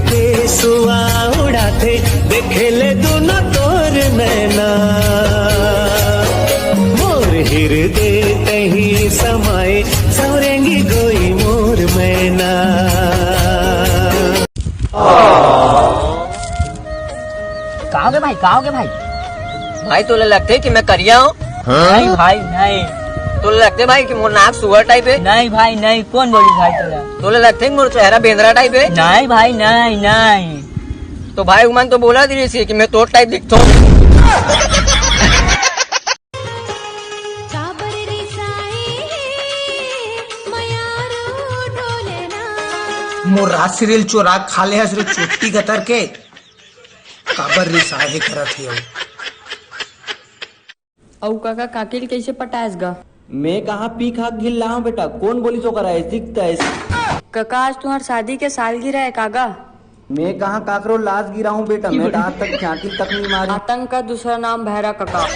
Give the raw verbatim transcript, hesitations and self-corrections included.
के सुआ उड़ाथे, देखे ले दुनो तोर नैना। मोर हिरदे तही समाए, सवरेंगी गोई मोर मैना। का होगे भाई, का होगे भाई? भाई, तोला लगथे कि मैं करिया हूँ? नहीं भाई, नहीं। तोला लगथे भाई कि मोर नाक सुअर टाइप है? नहीं भाई, नहीं। कौन बोली भाई तोला? तोला लगथे कि मोर चेहरा बेंदरा टाइप है? नहीं भाई, नहीं, नहीं। तो भाई, उमन तो बोला दिस कि मैं तोर टाइप दिखथों। काबर रिसाए हे मयारू ढोलना। मोर राजश्री ल चोरा खा ले हस रे चोट्टी गतर के। काबर रिसाए हे करत हे अउ। अउ कका, काकी ल कइसे पटायस गा? मैं कहाँ पी खा के घिल्ला हूँ बेटा, कौन बोलिस ओकर ऐसी तैसी? कका, आज तुम्हार शादी के सालगिरह है कागा? मैं कहाँ काकरो लाश गिरा हूँ बेटा, मैं तो आज तक झांकी तक नहीं मारी। आतंक का दूसरा नाम भैरा कका।